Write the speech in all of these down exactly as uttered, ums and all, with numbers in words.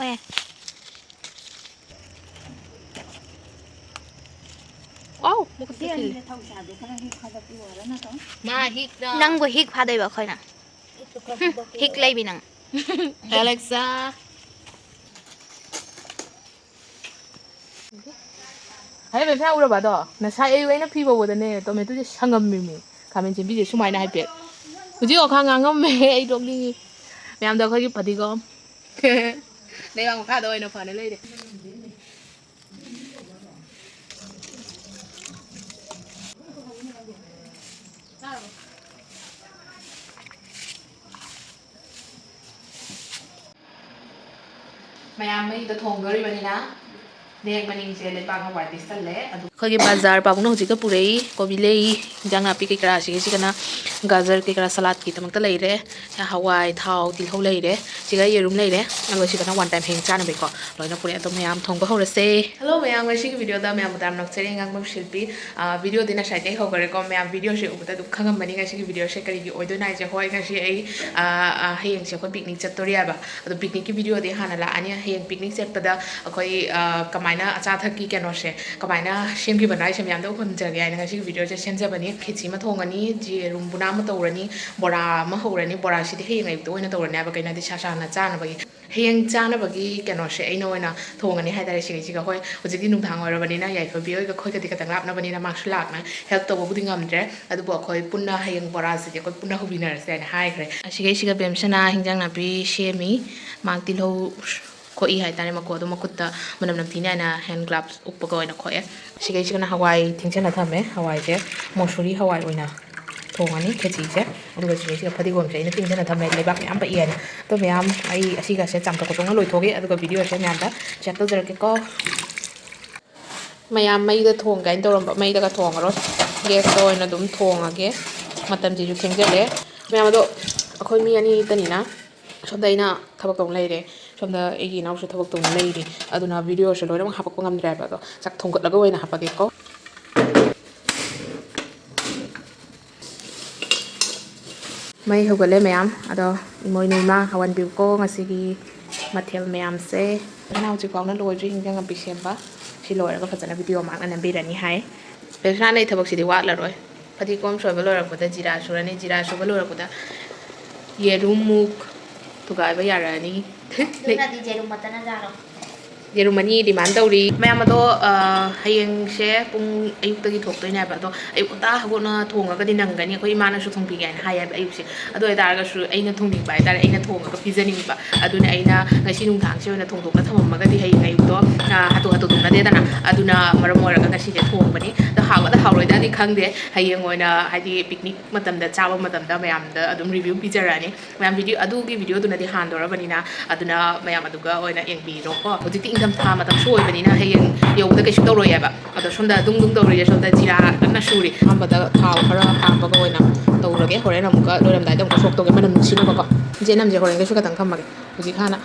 ꯑꯦ꯫ ꯑꯥꯎ, ꯃꯈꯨꯠꯇ ꯊꯤꯜꯂꯦ꯫ ꯃꯥ ꯍꯤꯛꯅ꯫ ꯅꯪꯕꯨ ꯍꯤꯛ ꯐꯥꯗꯣꯏꯕ ꯑꯩꯈꯣꯏꯅ꯫ ꯍꯤꯛ ꯂꯩꯕꯤ ꯅꯪ꯫ ꯑꯦꯂꯦꯛꯁꯥ꯫ ꯍꯥꯏ, ꯕꯦꯝꯁꯥ ꯎꯔꯕ ꯑꯗꯣ? ꯉꯁꯥꯏ ꯑꯌꯨꯛ ꯑꯩꯅ ꯐꯤ ꯐꯧꯕꯗꯅꯦ, ꯇꯣꯃꯦꯇꯣꯁꯦ ꯁꯪꯉꯝꯃꯤꯃꯤ꯫ ꯈꯥꯃꯦꯟ ꯁꯤꯟꯕꯤꯁꯦ ꯁꯨꯃꯥꯏꯅ ꯍꯥꯏꯐꯦꯠ꯫ ꯍꯧꯖꯤꯛ ꯑꯣꯈꯥ ꯉꯥꯡꯉꯝꯃꯦ, ꯑꯩ ꯅꯣꯛꯅꯤꯡꯉꯤ꯫ ꯃꯌꯥꯝꯗꯣ ꯑꯩꯈꯣꯏꯒꯤ ꯐꯗꯤꯒꯣꯝ꯫ ꯂꯩꯕꯥꯛ ꯃꯈꯥꯗ ꯑꯣꯏꯅ ꯐꯅ ꯂꯩꯔꯦ꯫ ꯃꯌꯥꯝ ꯃꯩꯗ ꯊꯣꯡꯗꯣꯔꯤꯕꯅꯤꯅ ꯅꯦꯛ ꯃꯅꯤꯡꯁꯦ ꯂꯩꯕꯥꯛꯅ ꯋꯥꯏ ꯇꯩꯁꯜꯂꯦ꯫ ꯑꯗꯨ ꯑꯩꯈꯣꯏꯒꯤ ꯕꯖꯥꯔ ꯄꯥꯕꯨꯡꯅ ꯍꯧꯖꯤꯛꯇ ꯄꯨꯔꯛꯏ ꯀꯣꯕꯤ ꯂꯩ, ꯏꯟꯖꯥꯡ ꯅꯥꯄꯤ ꯀꯩꯀꯔꯥ, ꯑꯁꯤꯒꯤꯁꯤꯒꯅ ꯒꯥꯖꯔ ꯀꯩꯀꯔꯥ ꯁꯂꯥꯠꯀꯤꯗꯃꯛꯇ ꯂꯩꯔꯦ꯫ ꯍꯋꯥꯏ, ꯊꯥꯎ, ꯇꯤꯜꯍꯧ ꯂꯩꯔꯦ꯫ ꯁꯤꯒ ꯌꯦꯔꯨꯝ ꯂꯩꯔꯦ꯫ ꯑꯗꯨꯒ ꯁꯤꯒꯅ one time ꯍꯌꯦꯡ ꯆꯥꯅꯕꯩꯀꯣ꯫ ꯂꯣꯏꯅ ꯄꯨꯔꯛꯑꯦ꯫ ꯑꯗꯣ ꯃꯌꯥꯝ ꯊꯣꯡꯕ ꯍꯧꯔꯁꯦ꯫ Hello ꯃꯌꯥꯝ, ꯉꯁꯤꯒꯤ video ꯗ ꯃꯌꯥꯝꯕꯨ ꯇꯔꯥꯝꯅ ꯑꯣꯛꯆꯔꯤ, ꯉꯥꯡꯕꯝ ꯁꯤꯜꯄꯤ꯫ ꯑꯥ, video ꯗꯤ ꯉꯁꯥꯏꯗꯒꯤ ꯍꯧꯈꯔꯦꯀꯣ꯫ ꯃꯌꯥꯝ video ꯁꯦ ꯎꯕꯗ ꯑꯗꯨꯝ ꯈꯪꯉꯝꯃꯅꯤ ꯉꯁꯤꯒꯤ video ꯁꯦ ꯀꯔꯤꯒꯤ ꯑꯣꯏꯗꯣꯏꯅꯣ ꯍꯥꯏꯁꯦ꯫ ꯍꯣꯏ, ꯉꯁꯤ ꯑꯩ, ꯑꯥ, ꯑꯥ, ꯍꯌꯦꯡꯁꯦ ꯑꯩꯈꯣꯏ picnic ꯆꯠꯇꯣꯔꯤꯑꯕ꯫ ꯑꯗꯣ picnic ꯀꯤ video ꯗꯤ ꯍꯥꯟꯅ ꯂꯥꯛꯑꯅꯤ꯫ ꯍꯌꯦꯡ picnic ꯆꯠꯄꯗ ꯑꯩꯈꯣꯏ, ꯑꯥ, ꯀꯃꯥꯏꯅ ꯑꯆꯥ ꯑꯊꯛꯀꯤ ꯀꯩꯅꯣꯁꯦ ꯀꯃꯥꯏꯅ ꯁꯦꯝꯈꯤꯕꯅꯣ ꯍꯥꯏꯁꯦ ꯃꯌꯥꯝꯗ ꯎꯍꯟꯖꯒꯦ ꯍꯥꯏꯅ ꯉꯁꯤꯒꯤ video ꯁꯦ ꯁꯦꯝꯖꯕꯅꯤ꯫ ꯈꯦꯆꯤ ꯑꯃ ꯊꯣꯡꯉꯅꯤ, ꯌꯦꯔꯨꯝ ꯕꯨꯅꯥ ꯑꯃ ꯇꯧꯔꯅꯤ, ꯕꯣꯔꯥ ꯑꯃ ꯍꯧꯔꯅꯤ꯫ ꯕꯣꯔꯥꯁꯤꯗꯤ ꯍꯌꯦꯡ ꯑꯌꯨꯛꯇ ꯑꯣꯏꯅ ꯇꯧꯔꯅꯤ ꯍꯥꯏꯕ, ꯀꯩꯅꯣꯗꯤ ꯁꯥ ꯁꯥꯅ ꯆꯥꯅꯕꯒꯤ꯫ ꯍꯌꯦꯡ ꯆꯥꯅꯕꯒꯤ ꯀꯩꯅꯣꯁꯦ ꯑꯩꯅ ꯑꯣꯏꯅ ꯊꯣꯡꯉꯅꯤ ꯍꯥꯏꯇꯥꯔꯦ꯫ ꯁꯤꯒꯩꯁꯤꯒ꯫ ꯍꯣꯏ, ꯍꯧꯖꯤꯛꯇꯤ ꯅꯨꯡꯗꯥꯡ ꯑꯣꯏꯔꯕꯅꯤꯅ ꯌꯥꯏꯐꯕꯤ ꯍꯣꯏꯒ ꯑꯩꯈꯣꯏꯒꯗꯤ ꯈꯤꯇꯪ ꯂꯥꯞꯅꯕꯅꯤꯅ ꯃꯥꯁꯨ ꯂꯥꯛꯅ help ꯇꯧꯕꯕꯨꯗꯤ ꯉꯝꯗ꯭ꯔꯦ꯫ ꯑꯗꯨꯕꯨ ꯑꯩꯈꯣꯏ ꯄꯨꯟꯅ ꯍꯌꯦꯡ ꯕꯣꯔꯥꯁꯤꯗꯤ ꯑꯩꯈꯣꯏ ꯄꯨꯟꯅ ꯍꯧꯕꯤꯅꯔꯁꯦ ꯍꯥꯏꯅ ꯍꯥꯏꯈ꯭ꯔꯦ꯫ ꯑꯁꯤꯒꯩꯁꯤꯒ ꯕꯦꯝꯁꯅꯥ ꯍꯤꯟꯖꯥꯡ ꯅꯥꯄꯤ ꯁꯦꯝꯃꯤ꯫ ꯃꯥ ꯇꯤꯜꯍꯧ ꯈꯣꯛꯏ ꯍꯥꯏꯇꯥꯔꯦ, ꯃꯀꯨ ꯑꯗꯨ ꯃꯈꯨꯠꯇ ꯃꯅꯝ ꯅꯝꯊꯤꯅꯤ ꯍꯥꯏꯅ hand gloves ꯎꯞꯄꯒ ꯑꯣꯏꯅ ꯈꯣꯛꯑꯦ꯫ ꯁꯤꯒꯩꯁꯤꯒꯅ ꯍꯋꯥꯏ ꯇꯤꯡꯁꯤꯟꯅ ꯊꯝꯃꯦ꯫ ꯍꯋꯥꯏꯁꯦ ꯃꯣꯁꯨꯔꯤ ꯍꯋꯥꯏ ꯑꯣꯏꯅ ꯊꯣꯡꯉꯅꯤ ꯈꯦꯆꯤꯁꯦ꯫ ꯑꯗꯨꯒ ꯁꯤꯒꯩꯁꯤꯒ ꯐꯗꯤꯒꯣꯝꯁꯦ ꯑꯩꯅ ꯇꯤꯡꯁꯤꯟꯅ ꯊꯝꯃꯦ, ꯂꯩꯕꯥꯛ ꯃꯌꯥꯝ ꯄꯛꯏ ꯍꯥꯏꯅ꯫ ꯑꯗꯣ ꯃꯌꯥꯝ, ꯑꯩ ꯑꯁꯤꯒꯁꯦ ꯆꯥꯝꯊꯣꯛ ꯈꯣꯠꯇꯣꯛꯅ ꯂꯣꯏꯊꯣꯛꯑꯒꯦ, ꯑꯗꯨꯒ video ꯁꯦ ꯃꯌꯥꯝꯗ share ꯇꯧꯖꯔꯛꯀꯦꯀꯣ꯫ ꯃꯌꯥꯝ ꯃꯩꯗ ꯊꯣꯡꯒꯦ ꯍꯥꯏꯅ ꯇꯧꯔꯝꯕ, ꯃꯩꯗꯒ ꯊꯣꯡꯉꯔꯣꯏ, gas ꯇ ꯑꯣꯏꯅ ꯑꯗꯨꯝ ꯊꯣꯡꯉꯒꯦ꯫ ꯃꯇꯝꯁꯤꯁꯨ ꯊꯦꯡꯖꯜꯂꯦ꯫ ꯃꯌꯥꯝ ꯑꯗꯣ ꯑꯩꯈꯣꯏ ꯃꯤ ꯑꯅꯤ ꯈꯛꯇꯅꯤꯅ ꯁꯣꯝꯗ ꯑꯩꯅ ꯊꯕꯛ ꯇꯧ ꯂꯩꯔꯦ, ꯁꯣꯝꯗ ꯑꯩꯒꯤ ꯏꯅꯥꯎꯁꯨ ꯊꯕꯛ ꯇꯧ ꯂꯩꯔꯤ꯫ ꯑꯗꯨꯅ video ꯁꯦ ꯂꯣꯏꯅꯃꯛ ꯍꯥꯄꯛꯄ ꯉꯝꯗ꯭ꯔꯦꯕ꯫ ꯑꯗꯣ ꯆꯥꯛ ꯊꯣꯡꯒꯠꯂꯒ ꯑꯣꯏꯅ ꯍꯥꯄꯛꯀꯦꯀꯣ꯫ ꯃꯩ ꯍꯧꯒꯠꯂꯦ ꯃꯌꯥꯝ꯫ ꯑꯗꯣ ꯏꯃꯣꯏꯅꯨ ꯏꯃꯥ ꯍꯧꯍꯟꯕꯤꯌꯨꯀꯣ ꯉꯁꯤꯒꯤ ꯃꯊꯦꯜ ꯃꯌꯥꯝꯁꯦ꯫ ꯐꯖꯅ ꯍꯧꯖꯤꯛ ꯐꯥꯎꯅ ꯂꯣꯏꯗ꯭ꯔꯤ ꯏꯟꯖꯥꯡ ꯅꯥꯄꯤ ꯁꯦꯝꯕ꯫ ꯁꯤ ꯂꯣꯏꯔꯒ ꯐꯖꯅ ꯚꯤꯗꯤꯑꯣ ꯃꯍꯥꯛꯅ ꯅꯝꯕꯤꯔꯅꯤ ꯍꯥꯏ꯫ ꯄꯦꯁꯥꯅ ꯑꯩ ꯊꯕꯛꯁꯤꯗꯤ ꯋꯥꯠꯂꯔꯣꯏ꯫ ꯐꯗꯤꯒꯣꯝ ꯁꯣꯏꯕ ꯂꯣꯏꯔꯛꯄꯗ ꯖꯤꯔꯥ ꯁꯨꯔꯅꯤ, ꯖꯤꯔꯥ ꯁꯨꯕ ꯂꯣꯏꯔꯛꯄꯗ ꯌꯦꯔꯨꯝꯃꯨꯛ ꯊꯨꯒꯥꯏꯕ ꯌꯥꯔꯛꯑꯅꯤ꯫ ꯑꯗꯨꯅꯗꯤ ꯌꯦꯔꯨꯝ ꯃꯇꯅ ꯆꯥꯔꯣ꯫ ꯌꯦꯔꯨꯝ ꯑꯅꯤ ꯗꯤꯃꯥꯟ ꯇꯧꯔꯤ꯫ ꯃꯌꯥꯝ ꯑꯗꯣ, ꯑ, ꯍꯌꯦꯡꯁꯦ ꯄꯨꯡ ꯑꯌꯨꯛꯇꯒꯤ ꯊꯣꯛꯇꯣꯏꯅꯦꯕ꯫ ꯑꯗꯣ ꯑꯌꯨꯛ ꯉꯟꯇꯥ ꯍꯧꯒꯠꯅ ꯊꯣꯡꯉꯒꯗꯤ ꯅꯪꯒꯅꯤ꯫ ꯑꯩꯈꯣꯏ ꯏꯃꯥꯅꯁꯨ ꯊꯣꯡꯕꯤꯒꯦ ꯍꯥꯏꯅ ꯍꯥꯏꯌꯦꯕ ꯑꯌꯨꯛꯁꯦ꯫ ꯑꯗꯨ ꯑꯣꯏꯇꯥꯔꯒꯁꯨ ꯑꯩꯅ ꯊꯣꯡꯅꯤꯡꯕ ꯍꯥꯏꯇꯥꯔꯦ, ꯑꯩꯅ ꯊꯣꯡꯉꯒ ꯄꯤꯖꯅꯤꯡꯕ꯫ ꯑꯗꯨꯅ ꯑꯩꯅ ꯉꯁꯤ ꯅꯨꯡꯗꯥꯡꯁꯦ ꯑꯣꯏꯅ ꯊꯣꯡꯗꯣꯛꯅ ꯊꯝꯃꯝꯃꯒꯗꯤ ꯍꯌꯦꯡ ꯑꯌꯨꯛꯇꯣ, ꯑ, ꯍꯥꯊꯨ ꯍꯥꯊꯨ ꯊꯣꯡꯅꯗꯦꯗꯅ꯫ ꯑꯗꯨꯅ ꯃꯔꯝ ꯑꯣꯏꯔꯒ ꯉꯁꯤꯁꯦ ꯊꯣꯡꯕꯅꯤ꯫ ꯑꯗꯣ ꯍꯥꯎꯒꯗ ꯍꯥꯎꯔꯣꯏꯗꯗꯤ ꯈꯪꯗꯦ꯫ ꯍꯌꯦꯡ ꯑꯣꯏꯅ ꯍꯥꯏꯗꯤ ꯄꯤꯛꯅꯤꯛ ꯃꯇꯝꯗ, ꯆꯥꯕ ꯃꯇꯝꯗ ꯃꯌꯥꯝꯗ ꯑꯗꯨꯝ ꯔꯤꯚ꯭ꯌꯨ ꯄꯤꯖꯔꯛꯑꯅꯤ꯫ ꯃꯌꯥꯝ ꯚꯤꯗꯤꯑꯣ, ꯑꯗꯨꯒꯤ ꯚꯤꯗꯤꯑꯣꯗꯨꯅꯗꯤ ꯍꯥꯟꯗꯣꯔꯕꯅꯤꯅ, ꯑꯗꯨꯅ ꯃꯌꯥꯝ ꯑꯗꯨꯒ ꯑꯣꯏꯅ ꯌꯦꯡꯕꯤꯔꯣꯀꯣ꯫ ꯍꯧꯖꯤꯛꯇꯤ ꯏꯪꯊꯝꯊꯥ ꯃꯇꯝꯁꯨ ꯑꯣꯏꯕꯅꯤꯅ ꯍꯌꯦꯡ ꯌꯧꯕꯗ ꯀꯩꯁꯨ ꯇꯧꯔꯣꯏꯑꯕ꯫ ꯑꯗꯣ ꯁꯣꯝꯗ ꯗꯨꯡ ꯗꯨꯡ ꯇꯧꯔꯤꯁꯦ, ꯁꯣꯝꯗ ꯖꯤꯔꯥ ꯀꯟꯅ ꯁꯨꯔꯤ꯫ ꯑꯍꯥꯟꯕꯗ ꯊꯥꯎ ꯈꯔ ꯍꯥꯞꯄꯒ ꯑꯣꯏꯅ ꯇꯧꯔꯒꯦ꯫ ꯍꯣꯔꯦꯟ ꯑꯃꯨꯛꯀ ꯂꯣꯏꯔꯝꯗꯥꯏꯗ ꯑꯃꯨꯛꯀ ꯁꯣꯛ ꯇꯧꯒꯦ, ꯃꯅꯝ ꯅꯨꯡꯁꯤꯅꯕꯀꯣ꯫ ꯆꯦꯅꯝꯁꯦ ꯍꯣꯔꯦꯟꯒꯤꯁꯨ ꯈꯇꯪ ꯊꯝꯃꯒꯦ꯫ ꯍꯧꯖꯤꯛ ꯍꯥꯟꯅ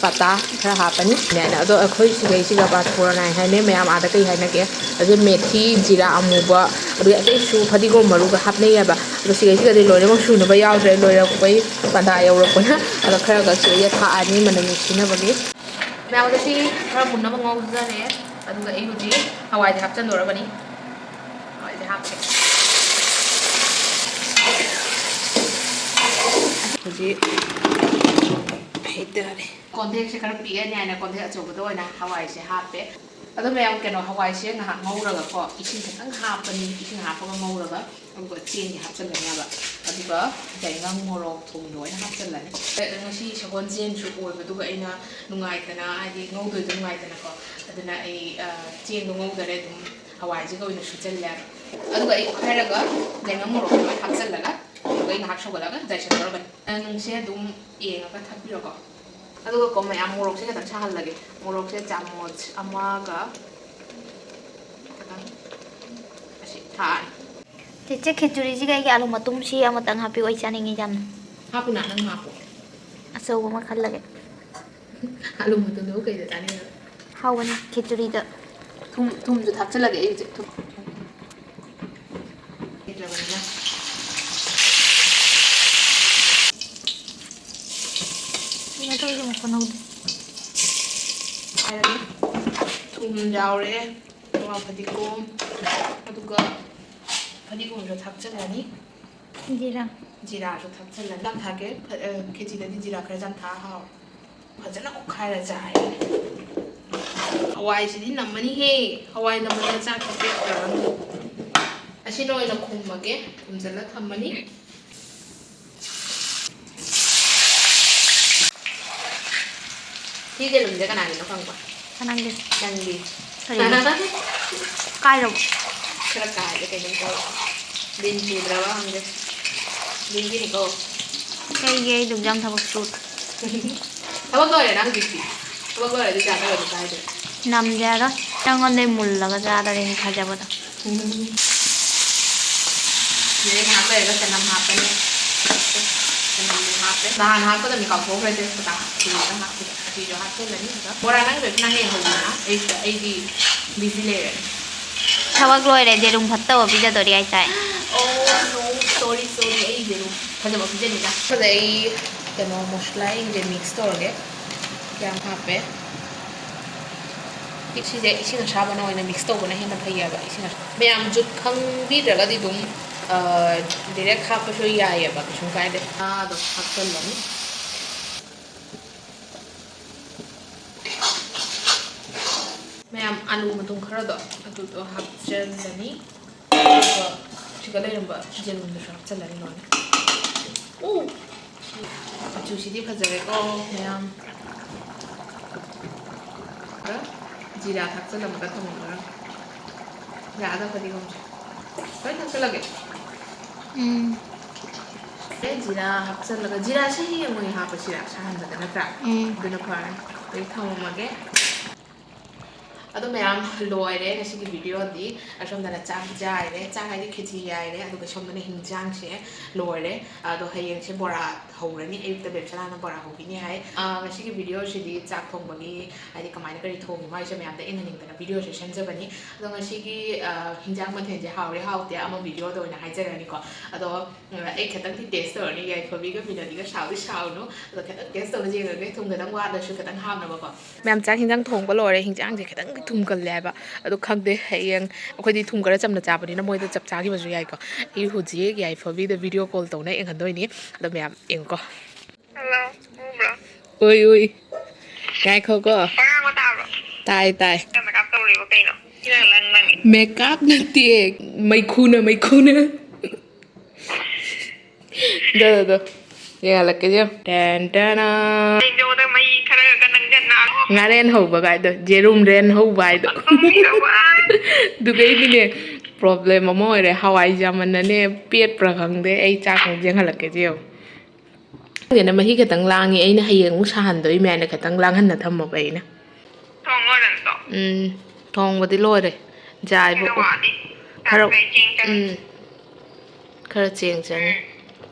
ꯄꯇꯥ ꯈꯔ ꯍꯥꯞꯄꯅꯤ꯫ ꯌꯥꯏꯅ꯫ ꯑꯗꯣ ꯑꯩꯈꯣꯏ ꯁꯤꯗꯩꯁꯤꯗ ꯄꯥꯆꯐꯣꯔꯟ ꯍꯥꯏ ꯍꯥꯏꯅꯩ, ꯃꯌꯥꯝ ꯑꯥꯗ ꯀꯩ ꯍꯥꯏꯅꯒꯦ? ꯑꯗꯨ ꯃꯦꯊꯤ, ꯖꯤꯔꯥ ꯑꯃꯨꯕ, ꯑꯗꯨꯒ ꯑꯇꯩꯁꯨ ꯐꯗꯤꯒꯣꯝ ꯃꯔꯨꯒ ꯍꯥꯞꯅꯩꯌꯦꯕ꯫ ꯑꯗꯣ ꯁꯤꯗꯩꯁꯤꯗꯗꯤ ꯂꯣꯏꯅꯃꯛ ꯁꯨꯅꯕ ꯌꯥꯎꯗ꯭ꯔꯦ, ꯂꯣꯏꯔꯛꯄꯩ ꯄꯇꯥ ꯌꯧꯔꯛꯄꯅ꯫ ꯑꯗꯣ ꯈꯔꯒ ꯁꯤꯗꯩꯗ ꯊꯥꯛꯑꯅꯤ ꯃꯅꯝ ꯅꯨꯡꯁꯤꯅꯕꯒꯤ꯫ ꯃꯌꯥꯝ ꯑꯗꯣ ꯁꯤ ꯈꯔ ꯃꯨꯟꯅꯕ ꯉꯧꯖꯔꯦ꯫ ꯑꯗꯨꯒ ꯑꯩ ꯍꯧꯖꯤꯛ ꯍꯋꯥꯏꯁꯦ ꯍꯥꯞꯆꯤꯟꯗꯣꯔꯕꯅꯤ꯫ ꯍꯋꯥꯏꯁꯦ ꯍꯥꯞꯀꯦ꯫ ꯍꯧꯖꯤꯛ ꯍꯩꯇꯔꯦ꯫ ꯀꯣꯟꯊꯦꯛꯁꯦ ꯈꯔ ꯄꯤꯛꯑꯅꯤ ꯍꯥꯏꯅ ꯀꯣꯟꯊꯦꯛ ꯑꯆꯧꯕꯗ ꯑꯣꯏꯅ ꯍꯋꯥꯏꯁꯦ ꯍꯥꯞꯄꯦ꯫ ꯑꯗꯣ ꯃꯌꯥꯝ, ꯀꯩꯅꯣ, ꯍꯋꯥꯏꯁꯦ ꯉꯥꯏꯍꯥꯛ ꯉꯧꯔꯒꯀꯣ, ꯏꯁꯤꯡ ꯈꯤꯇꯪ ꯍꯥꯞꯄꯅꯤ, ꯏꯁꯤꯡ ꯍꯥꯞꯄꯒ ꯉꯧꯔꯒ, ꯑꯗꯨꯒ ꯆꯦꯡꯁꯦ ꯍꯥꯞꯆꯤꯜꯂꯅꯦꯕ꯫ ꯑꯗꯨꯒ ꯌꯥꯏꯉꯪ, ꯃꯣꯔꯣꯛ, ꯊꯨꯝ ꯂꯣꯏꯅ ꯍꯥꯞꯆꯤꯜꯂꯅꯤ꯫ ꯉꯁꯤ ꯁꯒꯣꯜꯁꯦꯟꯁꯨ ꯑꯣꯏꯕꯗꯨꯒ ꯑꯩꯅ ꯅꯨꯡꯉꯥꯏꯇꯅ, ꯍꯥꯏꯗꯤ ꯉꯧꯗꯣꯏꯗꯣ ꯅꯨꯡꯉꯥꯏꯇꯅꯀꯣ, ꯑꯗꯨꯅ ꯑꯩ, ꯑ, ꯆꯦꯡꯗꯣ ꯉꯧꯗꯔꯦ, ꯑꯗꯨꯝ ꯍꯋꯥꯏꯁꯤꯒ ꯑꯣꯏꯅ ꯁꯨꯖꯜꯂꯦ꯫ ꯑꯗꯨꯒ ꯑꯩ ꯍꯥꯏꯔꯒ ꯌꯥꯏꯉꯪ ꯃꯣꯔꯣꯛ ꯂꯣꯏ ꯍꯥꯞꯆꯜꯂꯒ, ꯑꯗꯨꯒ ꯑꯩ ꯉꯥꯏꯍꯥꯛ ꯁꯧꯒꯠꯂꯒ ꯖꯥꯏꯁꯟꯗꯧꯔꯕꯅꯤ꯫ ꯅꯪꯁꯦ ꯑꯗꯨꯝ ꯌꯦꯡꯉꯒ ꯊꯥꯛꯄꯤꯔꯣꯀꯣ꯫ ꯑꯗꯨꯒꯀꯣ ꯃꯌꯥꯝ, ꯃꯣꯔꯣꯛꯁꯦ ꯈꯤꯇꯪ ꯁꯥꯍꯜꯂꯒꯦ꯫ ꯃꯣꯔꯣꯛꯁꯦ ꯆꯥꯃꯣꯆ ꯑꯃꯒ ꯈꯤꯇꯪ ꯑꯁꯤ ꯊꯥꯛꯑꯅꯤ꯫ ꯆꯦꯆꯦ, ꯈꯦꯆꯨꯔꯤꯁꯤꯒ ꯑꯩꯒꯤ ꯑꯥꯂꯨ ꯃꯇꯨꯝꯁꯤ ꯑꯃꯇꯪ ꯍꯥꯞꯄꯤꯌꯨ, ꯑꯩ ꯆꯥꯅꯤꯡꯉꯤ ꯌꯥꯝꯅ꯫ ꯍꯥꯞꯄꯨꯅ, ꯅꯪ ꯍꯥꯞꯄꯣ꯫ ꯑꯆꯧꯕ ꯑꯃ ꯈꯜꯂꯒꯦ꯫ ꯑꯥꯂꯨ ꯃꯇꯨꯝꯗꯨꯕꯨ ꯀꯩꯗ ꯆꯥꯅꯤꯡꯉꯤꯅꯣ? ꯍꯥꯎꯕꯅꯤ ꯈꯦꯆꯨꯔꯤꯗ꯫ ꯊꯨꯝ, ꯊꯨꯝꯁꯨ ꯊꯥꯛꯆꯜꯂꯒꯦ ꯑꯩ ꯍꯧꯖꯤꯛ꯫ ꯊꯨꯝ ꯂꯩꯇ꯭ꯔꯕꯅꯤꯅ꯫ ꯀꯩꯅꯣ ꯇꯧꯔꯤꯁꯦ, ꯃꯈꯣꯟ ꯍꯧꯗꯦ꯫ ꯍꯥꯏꯔꯒꯦ꯫ ꯊꯨꯝ ꯌꯥꯎꯔꯦ, ꯑꯗꯨꯒ ꯐꯗꯤꯒꯣꯝ, ꯑꯗꯨꯒ ꯐꯗꯤꯒꯣꯝꯁꯨ ꯊꯥꯛꯆꯜꯂꯅꯤ꯫ ꯖꯤꯔꯥ꯫ ꯖꯤꯔꯥꯁꯨ ꯊꯥꯛꯆꯜꯂꯅꯤ꯫ ꯌꯥꯝ ꯊꯥꯛꯀꯦ꯫ ꯐ-, ꯑ, ꯈꯦꯆꯤꯗꯗꯤ ꯖꯤꯔꯥ ꯈꯔ ꯌꯥꯝ ꯊꯥꯛꯑ ꯍꯥꯎꯋꯦ꯫ ꯐꯖꯅ ꯑꯣꯠꯈꯥꯏꯔ ꯆꯥꯏ꯫ ꯍꯋꯥꯏꯁꯤꯗꯤ ꯅꯝꯃꯅꯤꯍꯦ꯫ ꯍꯋꯥꯏ ꯅꯝꯃꯗꯤ ꯆꯥꯛꯇꯤ ꯄꯦꯠꯇ꯭ꯔꯕꯅꯤ꯫ ꯑꯁꯤꯅ ꯑꯣꯏꯅ ꯈꯨꯝꯃꯒꯦ꯫ ꯈꯨꯝꯖꯤꯜꯂ ꯊꯝꯃꯅꯤ꯫ ꯁꯤ ꯌꯦꯔꯨꯝꯁꯦ ꯀꯅꯥꯒꯤꯅꯣ ꯈꯪꯕ꯭ꯔꯥ? ꯀꯅꯥꯒꯤ? ꯅꯪꯒꯤ꯫ ꯀꯔꯤꯅꯣ? ꯀꯥꯏꯔꯣ? ꯈꯔ ꯀꯥꯏꯔꯦ, ꯀꯩꯅꯣꯝ ꯇꯧꯔꯦ꯫ ꯂꯤꯟ ꯆꯨꯗ꯭ꯔꯕ ꯈꯪꯗꯦ꯫ ꯂꯤꯟꯒꯤꯅꯤꯀꯣ꯫ ꯀꯩꯒꯤ ꯑꯩ ꯑꯗꯨꯛ ꯌꯥꯝ ꯊꯕꯛ ꯁꯨ-? ꯊꯕꯛ ꯂꯣꯏꯔꯦ ꯅꯪ ꯍꯧꯖꯤꯛꯇꯤ꯫ ꯊꯕꯛ ꯂꯣꯏꯔꯗꯤ ꯆꯥ ꯇꯧꯔꯗꯤ ꯀꯥꯏꯗꯦ꯫ ꯅꯝꯗꯦ ꯌꯥꯔꯣꯏ꯫ ꯅꯪꯉꯣꯟꯗꯩ ꯃꯨꯜꯂꯒ ꯆꯥꯗꯣꯔꯦ ꯑꯩ ꯊꯥꯖꯕꯗꯣ꯫ ꯎꯝ꯫ ꯑꯗꯩ ꯉꯥꯏꯍꯥꯛ ꯂꯩꯔꯒ ꯆꯅꯝ ꯍꯥꯞꯄꯅꯤ꯫ ꯆꯅꯝꯁꯨ ꯍꯥꯞꯄꯦ꯫ ꯅꯍꯥꯟ ꯍꯥꯞꯀꯗꯕꯅꯤ ꯀꯥꯎꯊꯣꯛꯈ꯭ꯔꯦ ꯇꯦꯖꯄꯇꯥ꯫ ꯑꯁꯤꯗ ꯍꯥꯞꯄꯤꯕ꯫ ꯑꯁꯤꯁꯨ ꯍꯥꯞꯆꯤꯜꯂꯅꯤ꯫ ꯑꯗꯨꯒ ꯕꯣꯔꯥ ꯅꯪꯒꯤꯗꯣ ꯅꯪ ꯍꯦꯛ ꯍꯧꯕꯅꯤꯅ ꯑꯩ, ꯑꯩꯗꯤ busy ꯂꯩꯔꯦ꯫ ꯊꯕꯛ ꯂꯣꯏꯔꯦ, ꯌꯦꯔꯨꯝ ꯐꯠꯇꯕ ꯄꯤꯖꯗꯣꯔꯤ ꯍꯥꯏꯇꯥꯏ꯫ Oh no, sorry, sorry, ꯑꯩ ꯌꯦꯔꯨꯝ ꯐꯖꯕ ꯄꯤꯖꯅꯤꯗ꯫ ꯑꯗꯩ ꯀꯩꯅꯣ ꯃꯁꯂꯥ ꯑꯩꯁꯦ mix ꯇꯧꯔꯒꯦ꯫ ꯌꯥꯝ ꯍꯥꯞꯄꯦ꯫ ꯁꯤꯁꯦ ꯏꯁꯤꯡ ꯑꯁꯥꯕꯅ ꯑꯣꯏꯅ mix ꯇꯧꯕꯅ ꯍꯦꯟꯅ ꯐꯩꯌꯦꯕ꯫ ꯏꯁꯤꯡ ꯑꯁꯥ-, ꯃꯌꯥꯝ ꯖꯨꯠ ꯈꯪꯕꯤꯗ꯭ꯔꯒꯗꯤ ꯑꯗꯨꯝ, ꯑ, direct ꯍꯥꯞꯄꯁꯨ ꯌꯥꯏꯌꯦꯕ, ꯀꯩꯁꯨꯝ ꯀꯥꯏꯗꯦ꯫ ꯉꯥꯗꯣ ꯍꯥꯞꯆꯜꯂꯅꯤ꯫ ꯃꯌꯥꯝ ꯑꯂꯨ ꯃꯇꯨꯝ ꯈꯔꯗꯣ ꯑꯗꯨꯗꯣ ꯍꯥꯞꯆꯜꯂꯅꯤ꯫ ꯑꯗꯨꯒ ꯁꯤꯗ ꯂꯩꯔꯝꯕ ꯌꯦꯔꯨꯝꯗꯨꯁꯨ ꯍꯥꯞꯆꯜꯂꯅꯤ ꯂꯣꯏꯅ꯫ ꯎ! ꯃꯆꯨꯁꯤꯗꯤ ꯐꯖꯔꯦꯀꯣ ꯃꯌꯥꯝ꯫ ꯖꯤꯔꯥ ꯊꯥꯛꯆꯜꯂꯝꯃꯒ ꯊꯝꯃꯝꯃꯒ ꯖꯤꯔꯥꯗ ꯐꯗꯤꯒꯣꯝꯁꯦ ꯂꯣꯏ ꯊꯥꯛꯆꯜꯂꯒꯦ꯫ ꯎꯝ꯫ ꯑꯦ, ꯖꯤꯔꯥ ꯍꯥꯞꯆꯜꯂꯒ, ꯖꯤꯔꯥꯁꯦ ꯍꯌꯦꯡ ꯑꯣꯏꯅ ꯍꯥꯞꯄꯁꯤꯔꯥ ꯁꯥꯍꯟꯕꯗ, ꯅꯠꯇ꯭ꯔꯥ? ꯎꯝ꯫ ꯑꯗꯨꯅ ꯐꯔꯅꯤ꯫ ꯑꯗꯩ ꯊꯝꯃꯝꯃꯒꯦ꯫ ꯑꯗꯣ ꯃꯌꯥꯝ, ꯂꯣꯏꯔꯦ ꯉꯁꯤꯒꯤ ꯚꯤꯗꯤꯑꯣꯗꯤ꯫ ꯑꯁꯣꯝꯗꯅ ꯆꯥꯛ ꯌꯥꯏꯔꯦ, ꯆꯥꯛ ꯍꯥꯏꯗꯤ ꯈꯦꯆꯤ ꯌꯥꯏꯔꯦ, ꯑꯗꯨꯒ ꯁꯣꯝꯗꯅ ꯍꯤꯟꯖꯥꯡꯁꯦ ꯂꯣꯏꯔꯦ꯫ ꯑꯗꯣ ꯍꯌꯦꯡꯁꯦ ꯕꯣꯔꯥ ꯍꯧꯔꯅꯤ, ꯑꯌꯨꯛꯇ ꯕꯦꯝꯁꯅꯥꯅ ꯕꯣꯔꯥ ꯍꯧꯕꯤꯅꯤ ꯍꯥꯏ꯫ ꯑꯥ, ꯉꯁꯤꯒꯤ ꯚꯤꯗꯤꯑꯣꯁꯤꯗꯤ ꯆꯥꯛ ꯊꯣꯡꯕꯒꯤ, ꯍꯥꯏꯗꯤ ꯀꯃꯥꯏꯅ ꯀꯔꯤ ꯊꯣꯡꯉꯤꯅꯣ ꯍꯥꯏꯁꯦ ꯃꯌꯥꯝꯗ ꯏꯪꯍꯟꯅꯤꯡꯗꯅ ꯚꯤꯗꯤꯑꯣꯁꯦ ꯁꯦꯝꯖꯕꯅꯤ꯫ ꯑꯗꯣ ꯉꯁꯤꯒꯤ, ꯑꯥ, ꯍꯤꯟꯖꯥꯡ ꯃꯊꯦꯜꯁꯦ ꯍꯥꯎꯔꯦ ꯍꯥꯎꯇꯦ ꯑꯃ ꯚꯤꯗꯤꯑꯣꯗ ꯑꯣꯏꯅ ꯍꯥꯏꯖꯔꯅꯤꯀꯣ꯫ ꯑꯗꯣ ꯑꯩ ꯈꯤꯇꯪꯗꯤ ꯇꯦꯁ ꯇꯧꯔꯅꯤ, ꯌꯥꯏꯐꯕꯤꯒ ꯃꯤꯅꯣꯗꯤꯒ ꯁꯥꯎꯗꯤ ꯁꯥꯎꯅꯨ, ꯑꯗꯣ ꯈꯤꯇꯪ ꯇꯦꯁ ꯇꯧꯔ ꯌꯦꯡꯉꯒꯦ, ꯊꯨꯝ ꯈꯤꯇꯪ ꯋꯥꯠꯂꯁꯨ ꯈꯤꯇꯪ ꯍꯥꯞꯅꯕꯀꯣ꯫ ꯃꯌꯥꯝ, ꯆꯥꯛ ꯍꯤꯟꯖꯥꯡ ꯊꯣꯡꯕ ꯂꯣꯏꯔꯦ, ꯍꯤꯟꯖꯥꯡꯁꯦ ꯈꯤꯇꯪꯗꯤ ꯊꯨꯝꯒꯜꯂꯦ ꯍꯥꯏꯕ꯫ ꯑꯗꯣ ꯈꯪꯗꯦ, ꯍꯌꯦꯡ ꯑꯩꯈꯣꯏꯗꯤ ꯊꯨꯝ ꯈꯔ ꯆꯝꯅ ꯆꯥꯕꯅꯤꯅ ꯃꯣꯏꯗ ꯆꯞ ꯆꯥꯈꯤꯕꯁꯨ ꯌꯥꯏꯀꯣ꯫ ꯑꯩ ꯍꯧꯖꯤꯛ ꯌꯥꯏꯐꯕꯤꯗ ꯚꯤꯗꯤꯑꯣ ꯀꯣꯜ ꯇꯧꯅ ꯌꯦꯡꯍꯟꯗꯣꯏꯅꯤ꯫ ꯑꯗꯣ ꯃꯌꯥꯝ ꯌꯦꯡꯉꯨꯀꯣ꯫ ꯍꯜꯂꯣ, ꯎꯕ꯭ꯔꯣ? ꯎꯏ, ꯎꯏ꯫ ꯉꯥꯏꯈꯣꯀꯣ꯫ ꯄꯉꯥꯡꯕ ꯇꯥꯕ꯭ꯔꯣ? ꯇꯥꯏ, ꯇꯥꯏ꯫ ꯅꯪ ꯃꯦꯀꯞ ꯇꯧꯔꯤꯕ ꯀꯩꯅꯣ? ꯁꯤ ꯅꯪ, ꯅꯪ, ꯅꯪ꯫ ꯃꯦꯀꯞ ꯅꯠꯇꯦ, ꯃꯩꯈꯨꯅ, ꯃꯩꯈꯨꯅ꯫ ꯗꯣ, ꯗꯣ, ꯗꯣ꯫ ꯌꯦꯡꯍꯜꯂꯛꯀꯦ, ꯌꯦꯡꯉꯣ꯫ ꯇꯦꯟ, ꯇꯦꯅꯥ꯫ ꯀꯩꯅꯣꯗ ꯃꯩ ꯈꯔ ꯀꯟꯅ ꯅꯪꯁꯤꯟꯅ꯫ ꯉꯥꯔꯦꯟ ꯍꯧꯕ ꯀꯥꯏꯗꯣ, ꯖꯦꯔꯨꯝ ꯔꯦꯟ ꯍꯧꯕ ꯍꯥꯏꯗꯣ꯫ ꯑꯗꯨꯒꯩꯗꯤꯅꯦ, ꯄ꯭ꯔꯣꯕ꯭ꯂꯦꯝ ꯑꯃ ꯑꯣꯏꯔꯦ꯫ ꯍꯋꯥꯏꯖꯥꯃꯟꯅꯅꯦ, ꯄꯦꯠꯄ꯭ꯔꯥ ꯈꯪꯗꯦ꯫ ꯑꯩ ꯆꯥꯛ ꯑꯃꯨꯛ ꯌꯦꯡꯍꯜꯂꯛꯀꯦ, ꯌꯦꯡꯉꯣ꯫ ꯈꯪꯗꯦꯅꯦ, ꯃꯍꯤ ꯈꯤꯇꯪ ꯂꯥꯡꯉꯤ꯫ ꯑꯩꯅ ꯍꯌꯦꯡ ꯑꯃꯨꯛ ꯁꯥꯍꯟꯗꯣꯏ ꯃꯌꯥꯝꯅ ꯈꯤꯇꯪ ꯂꯥꯡꯍꯟꯅ ꯊꯝꯃꯕ ꯑꯩꯅ꯫ ꯊꯣꯡ ꯂꯣꯏꯔꯦ ꯅꯠꯇ꯭ꯔꯣ? ꯎꯝ, ꯊꯣꯡꯕꯗꯤ ꯂꯣꯏꯔꯦ꯫ ꯖꯥꯏꯕ ꯈꯔ ꯋꯥꯠꯂꯤ꯫ ꯈꯔ, ꯈꯔ ꯆꯦꯡ ꯆꯪꯉꯤ꯫ ꯎꯝ, ꯈꯔ ꯆꯦꯡ ꯆꯪꯉꯤ꯫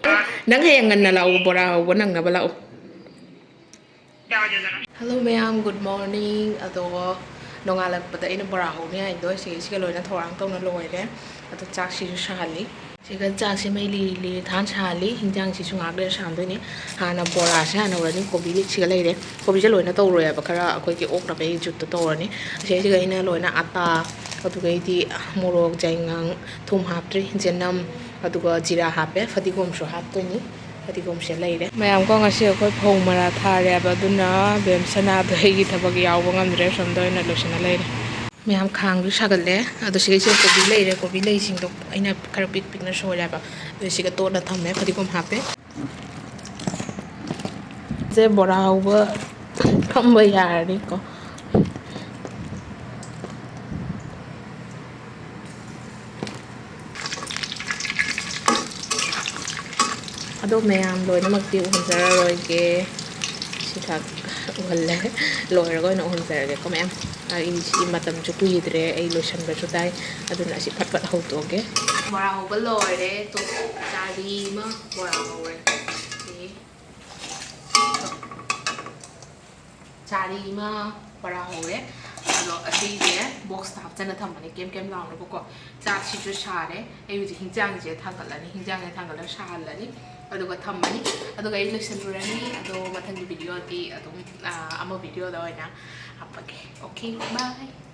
ꯎꯝ꯫ ꯅꯪ ꯍꯌꯦꯡ ꯉꯟꯅ ꯂꯥꯛꯎ, ꯕꯣꯔꯥ ꯍꯧꯕ ꯅꯪꯅꯕ ꯂꯥꯛꯎ꯫ ꯌꯥꯎꯔꯦꯗꯅ꯫ Hello ꯃꯌꯥꯝ, good morning꯫ ꯑꯗꯣ ꯅꯣꯡꯉꯥꯜꯂꯛꯄꯗ ꯑꯩꯅ ꯕꯣꯔꯥ ꯍꯧꯅꯤ ꯍꯥꯏꯗꯣ ꯁꯤꯒꯩꯁꯤꯒ ꯂꯣꯏꯅ ꯊꯧꯔꯥꯡ ꯇꯧꯅ ꯂꯣꯏꯔꯦ꯫ ꯑꯗꯣ ꯆꯥꯛꯁꯤꯁꯨ ꯁꯥꯍꯜꯂꯤ꯫ ꯁꯤꯒ ꯆꯥꯛꯁꯦ ꯃꯩ ꯂꯤꯔꯤ ꯂꯤꯔꯤ ꯊꯥꯅ ꯁꯥꯍꯜꯂꯤ꯫ ꯍꯤꯟꯖꯥꯡꯁꯤꯁꯨ ꯉꯥꯏꯍꯥꯛ ꯂꯩꯔ ꯁꯥꯍꯟꯗꯣꯏꯅꯤ꯫ ꯍꯥꯟꯅ ꯕꯣꯔꯥꯁꯦ ꯍꯥꯟꯅ ꯍꯧꯔꯅꯤ꯫ ꯀꯣꯕꯤ ꯁꯤꯒ ꯂꯩꯔꯦ꯫ ꯀꯣꯕꯤꯁꯦ ꯂꯣꯏꯅ ꯇꯧꯔꯣꯏꯕ, ꯈꯔ ꯑꯩꯈꯣꯏꯒꯤ ꯑꯣꯛꯅꯕꯒꯤ ꯖꯨꯠꯇꯣ ꯇꯧꯔꯅꯤ꯫ ꯁꯤꯁꯤꯒ ꯑꯩꯅ ꯂꯣꯏꯅ ꯑꯇꯥ, ꯑꯗꯨꯒꯩꯗꯤ ꯃꯣꯔꯣꯛ, ꯌꯥꯏꯉꯪ, ꯊꯨꯝ ꯍꯥꯞꯇ꯭ꯔꯤ, ꯆꯅꯝ, ꯑꯗꯨꯒ ꯖꯤꯔꯥ ꯍꯥꯞꯄꯦ, ꯐꯗꯤꯒꯣꯝꯁꯨ ꯍꯥꯞꯇꯣꯏꯅꯤ꯫ ꯐꯗꯤꯒꯣꯝꯁꯦ ꯂꯩꯔꯦ꯫ ꯃꯌꯥꯝꯀꯣ, ꯉꯁꯤ ꯑꯩꯈꯣꯏ ꯐꯧ ꯃꯔꯥ ꯊꯥꯔꯦꯕ, ꯑꯗꯨꯅ ꯕꯦꯝꯁꯅꯥꯗꯣ ꯑꯩꯒꯤ ꯊꯕꯛ ꯌꯥꯎꯕ ꯉꯝꯗ꯭ꯔꯦ, ꯁꯣꯝꯗ ꯑꯣꯏꯅ ꯂꯣꯏꯁꯤꯟꯅ ꯂꯩꯔꯦ꯫ ꯃꯌꯥꯝ, ꯈꯥꯡꯁꯨ ꯁꯥꯒꯠꯂꯦ꯫ ꯑꯗꯣ ꯁꯤꯒꯩꯁꯤꯗ ꯀꯣꯕꯤ ꯂꯩꯔꯦ, ꯀꯣꯕꯤ ꯂꯩꯁꯤꯡꯗꯣ ꯑꯩꯅ ꯈꯔ ꯄꯤꯛ ꯄꯤꯛꯅ ꯁꯣꯏꯔꯦꯕ꯫ ꯑꯗꯨ ꯁꯤꯒ ꯇꯣꯠꯅ ꯊꯝꯃꯦ, ꯐꯗꯤꯒꯣꯝ ꯍꯥꯞꯄꯦ꯫ ꯁꯦ ꯕꯣꯔꯥ ꯍꯧꯕ ꯐꯝꯕ ꯌꯥꯔꯅꯤꯀꯣ꯫ ꯑꯗꯣ ꯃꯌꯥꯝ ꯂꯣꯏꯅꯃꯛꯇꯤ ꯎꯍꯟꯖꯔꯔꯣꯏꯒꯦ꯫ ꯁꯤꯈꯛ ꯎꯍꯜꯂꯦ꯫ ꯂꯣꯏꯔꯒ ꯑꯣꯏꯅ ꯎꯍꯟꯖꯔꯒꯦꯀꯣ ꯃꯌꯥꯝ꯫ ꯑꯩꯁꯤ ꯃꯇꯝꯁꯨ ꯀꯨꯏꯗ꯭ꯔꯦ, ꯑꯩ ꯂꯣꯏꯁꯟꯕꯁꯨ ꯇꯥꯏ, ꯑꯗꯨꯅ ꯑꯁꯤ ꯐꯠ ꯐꯠ ꯍꯧꯗꯣꯛꯑꯒꯦ꯫ ꯕꯣꯔꯥ ꯍꯧꯕ ꯂꯣꯏꯔꯦ꯫ ꯇꯣ, ꯆꯥꯔꯤ ꯑꯃ ꯕꯣꯔꯥ ꯍꯧꯔꯦ꯫ ꯁꯤ꯫ ꯆꯥꯔꯤ ꯑꯃ ꯕꯣꯔꯥ ꯍꯧꯔꯦ꯫ ꯑꯗꯣ ꯑꯁꯤꯁꯦ ꯕꯣꯛꯁꯇ ꯍꯥꯞꯆꯟꯅ ꯊꯝꯕꯅꯦ, ꯀꯦꯝ ꯀꯦꯝ ꯂꯥꯎꯅꯕꯀꯣ꯫ ꯆꯥꯛꯁꯤꯁꯨ ꯁꯥꯔꯦ꯫ ꯑꯩ ꯍꯧꯖꯤꯛ ꯍꯤꯟꯖꯥꯡꯁꯦ ꯊꯥꯡꯒꯠꯂꯅꯤ, ꯍꯤꯟꯖꯥꯡꯁꯦ ꯊꯥꯡꯒꯠꯂꯒ ꯁꯥꯍꯜꯂꯅꯤ, ꯑꯗꯨꯒ ꯊꯝꯃꯅꯤ꯫ ꯑꯗꯨꯒ ꯑꯩ ꯂꯣꯏꯁꯤꯜꯂꯨꯔꯅꯤ꯫ ꯑꯗꯣ ꯃꯊꯪꯒꯤ ꯚꯤꯗꯤꯑꯣꯗꯤ ꯑꯗꯨꯝ, ꯑꯥ, ꯑꯃ ꯚꯤꯗꯤꯑꯣꯗ ꯑꯣꯏꯅ ꯍꯥꯞꯄꯛꯀꯦ꯫ Okay, bye꯫